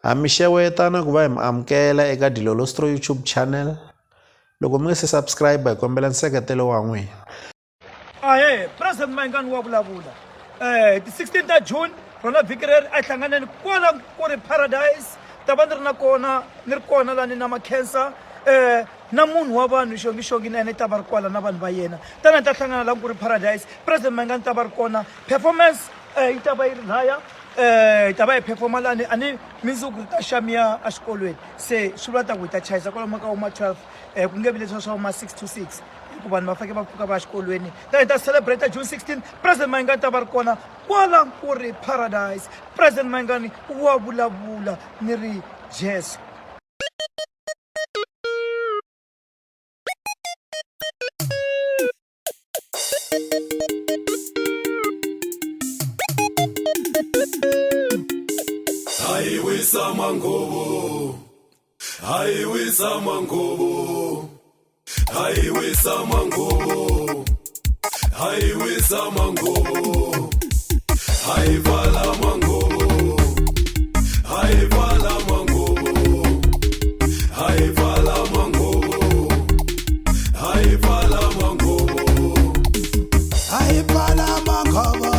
Ha mi xeweta na ku va hi mi amukela eka Dilolostro YouTube channel. Loko mi nga se subscribe hi kombela nseketelo wa n'wina. Ahee, President Mayengani wa vulavula. Ti 16 ta June rona vhiki reri a hi hlanganeni kwala ku ri Paradise ta va ni ri na kona ni ri kona lani na Makhensa na munhu wa vanhu Xongi Xongi na yena i ta va ri kwala na vanhu va yena tana hi ta hlangana la ku ri Paradise President Mayengani ta va ri kona performance yi ta va yi ri laya hi ta va hi performa lani a ni mindzuku ri ta xamiya exikolweni se swi vula ta ku hi ta chayisa kwalomu ka woma 12 ku nge vi leswiya swa woma 6 to 6 hi ku vanhu va fanekele va pfuka va ya xikolweni ta hi ta celebrate June 16 President Mayengani ta va ri kona kwala ku ri Paradise President Mayengani wa vulavula ni ri Jesu. Hayi wisa manguvu, hayi wisa manguvu, hayi wisa manguvu, hayi wisa manguvu, hayi vala manguvu, hayi vala manguvu, hayi vala manguvu, hayi vala manguvu. Hayi pfala mankhovo,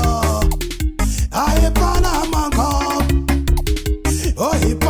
hayi pfala mankhovo, oh hi.